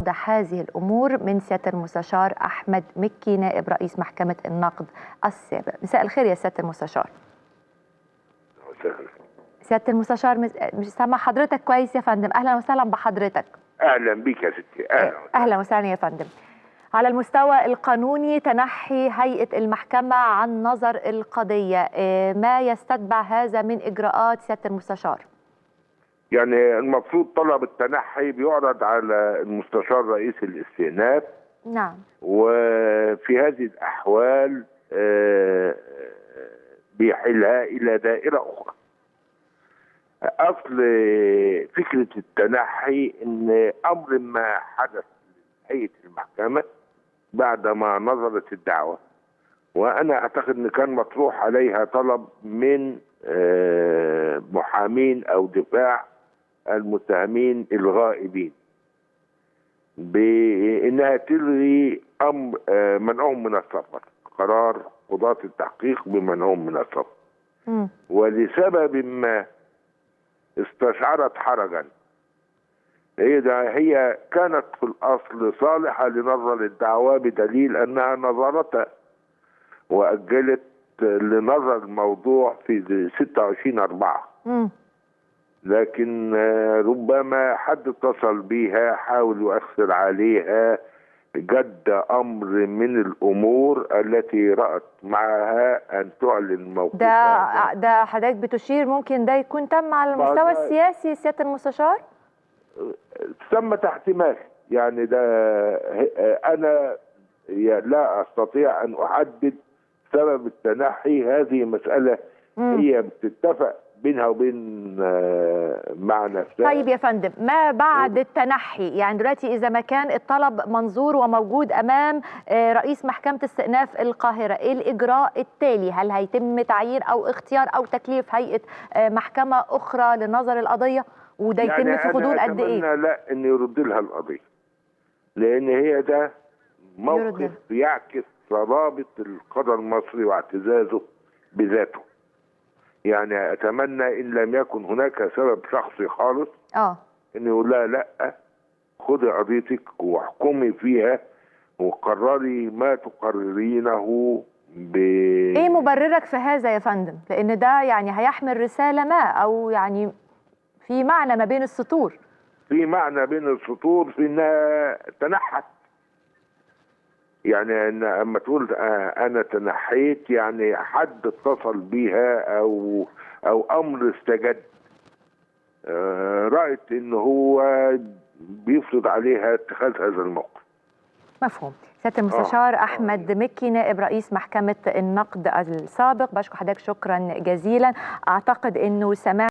نستوضح هذه الأمور من سيادة المستشار أحمد مكي نائب رئيس محكمة النقض السابق. مساء الخير يا سيادة المستشار. سيادة المستشار مش سامع حضرتك كويس يا فندم. أهلا وسهلا بحضرتك. أهلا بك يا ستي. أهلا وسهلا يا فندم. على المستوى القانوني، تنحي هيئة المحكمة عن نظر القضية، ما يستتبع هذا من إجراءات سيادة المستشار؟ يعني المفروض طلب التنحي بيعرض على المستشار رئيس الاستئناف. نعم. وفي هذه الأحوال بيحلها إلى دائرة أخرى. أصل فكرة التنحي إن أمر ما حدث هيئة المحكمة بعدما نظرت الدعوة، وأنا أعتقد أن كان مطروح عليها طلب من محامين أو دفاع المتهمين الغائبين بأنها تلغي أمر منعهم من السفر، قرار قضاة التحقيق بمنعهم من السفر. ولسبب ما استشعرت حرجا. هي كانت في الأصل صالحة لنظر الدعوة بدليل أنها نظرتها وأجلت لنظر الموضوع في 26/4. لكن ربما حد اتصل بيها، حاول يؤثر عليها، جد أمر من الأمور التي رأت معها أن تعلن موقفها. ده حضرتك بتشير ممكن ده يكون تم على المستوى السياسي سيادة المستشار؟ ثمة احتمال، يعني ده أنا لا أستطيع أن أحدد سبب التنحي. هذه مسألة هي بتتفق بينها وبين مع نفسها. طيب يا فندم، ما بعد التنحي؟ يعني دلوقتي إذا ما كان الطلب منظور وموجود أمام رئيس محكمة استئناف القاهرة، إيه الإجراء التالي؟ هل هيتم تعيين أو اختيار أو تكليف هيئة محكمة أخرى لنظر القضية؟ وده يتم يعني في غضون قد ايه؟ لا، ان يرد لها القضية، لان هي ده موقف يعكس صلابة القضاء المصري واعتزازه بذاته. يعني اتمنى ان لم يكن هناك سبب شخصي خالص ان يقول لها لا، خدي قضيتك واحكمي فيها وقرري ما تقررينه. ايه مبررك في هذا يا فندم؟ لان ده يعني هيحمل رسالة ما، او يعني في معنى ما بين السطور. في معنى بين السطور في انها تنحت. يعني ان اما تقول انا تنحيت، يعني حد اتصل بيها او امر استجد، رأت ان هو بيفرض عليها اتخاذ هذا الموقف. مفهوم. سيادة المستشار أحمد مكي نائب رئيس محكمة النقد السابق، بشكر حضرتك شكرا جزيلا. أعتقد أنه سمعنا